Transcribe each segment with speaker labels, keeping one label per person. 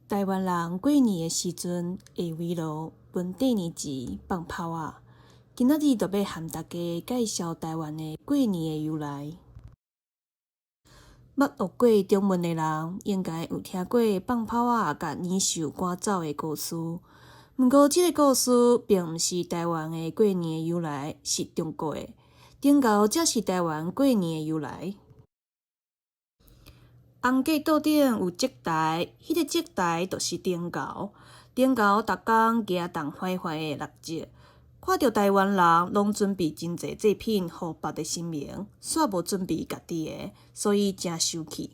Speaker 1: 台灣人過年的時陣會圍爐分綴年錢放炮仔。今仔日就欲和大家介紹台灣的過年的由來。捌學過中文的人，應該有聽過放炮仔共年獸趕走的故事。毋過，這个故事並毋是台灣的過年的由來，是中國的。燈猴才是台灣過年的由來。紅粿桌頂有燭台，彼个燭台就是燈猴。燈猴逐工舉重緩緩的蠟燭，看著台灣人攏準備真濟祭品予別个神明，煞無準備家己的，所以誠生氣。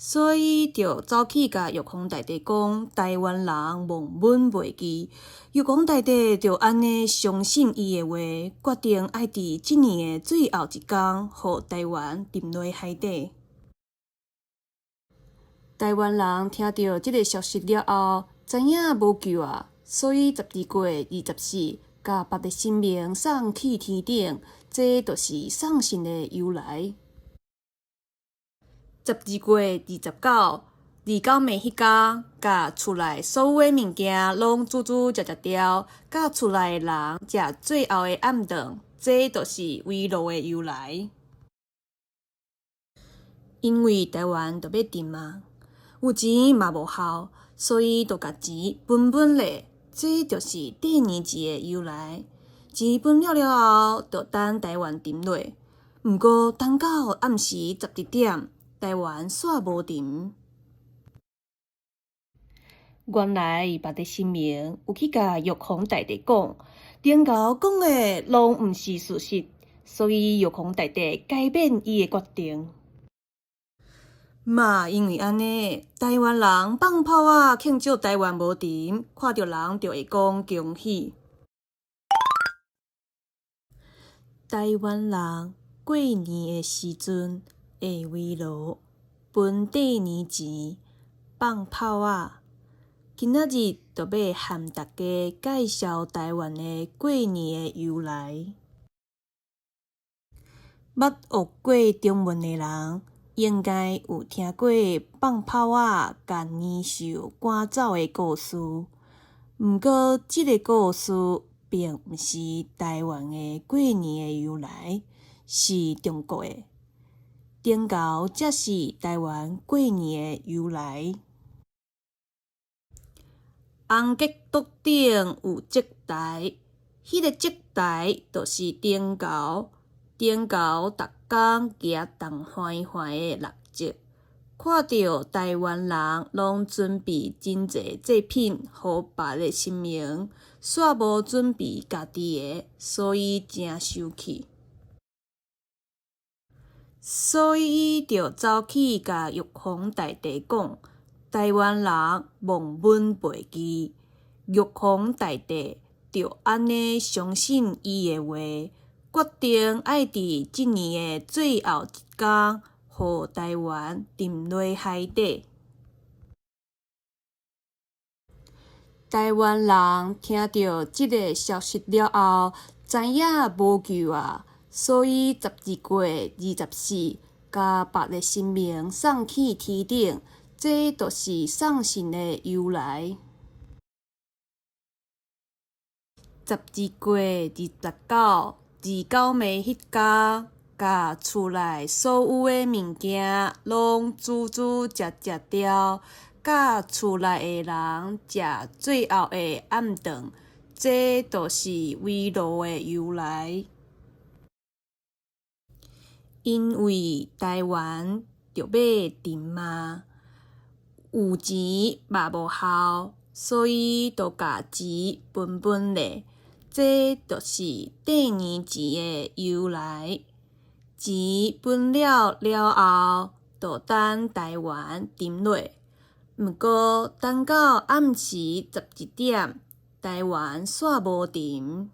Speaker 1: 所以就走去共玉皇大帝講，台灣人忘本袂記。玉皇大帝就按呢相信伊的話，決定愛佇這年的最後一工，予台灣沉落海底。台灣人聽著這个消息了後，知影無救啊，所以12月24，共別个神明送去天頂，這就是送神的由來。12月29，二九暝彼工，共厝內所有的物件攏煮煮食食著，佮厝內的人食最後的暗頓，這就是圍爐的由來。因為台灣就欲沉啊，有錢嘛無效，所以就共錢分分咧，這就是綴年錢的由來。錢分了了後，就等台灣沉落。毋過等到暗時11點，台灣煞無沉。原來別个神明有去共玉皇大帝講，燈猴講的攏毋是事實，所以玉皇大帝改變伊的決定。嘛，因為按呢，台灣人放炮仔慶祝台灣無沉，看著人就會講恭喜。台灣人過年的時陣會圍爐分綴年錢放炮仔。今仔日就欲和大家介紹台灣的過年的由來。捌學過中文的人，應該有聽過放炮仔共年獸趕走的故事。毋過，這个故事並毋是台灣的過年的由來，是中國的。燈猴才是台灣過年的由來。紅粿桌頂有燭台，彼个燭台就是燈猴。燈猴逐工舉重緩緩的蠟燭，看著台灣人攏準備真濟祭品予別个神明，煞無準備家己的，所以誠生氣。所以就走去共玉皇大帝講，台灣人忘本袂記。玉皇大帝就按呢相信伊的話，決定愛佇這年的最後一工，予台灣沉落海底。台灣人聽著這个消息了後，知影無救啊，所以12月24，共別个神明送去天頂，這就是送神的由來。12月29，二九暝彼工，共厝內所有的物件攏煮煮食食著，佮厝內的人食最後的暗頓，這就是圍爐的由來。因為台灣就欲沉啊，有錢嘛無效，所以就共錢分分咧，這就是綴年錢的由來。錢分了了後，就等台灣沉落。毋過等到暗時11點，台灣煞無沉。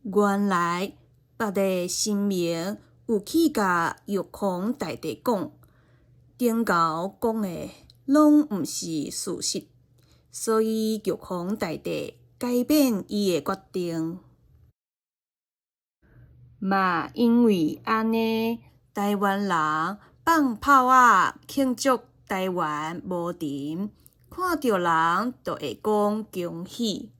Speaker 1: 原來別个神明有去共玉皇大帝講，燈猴講的攏毋是事實，所以玉皇大帝改變伊的決定。嘛，因為按呢，台灣人放炮仔慶祝台灣無沉，看著人就會講恭喜。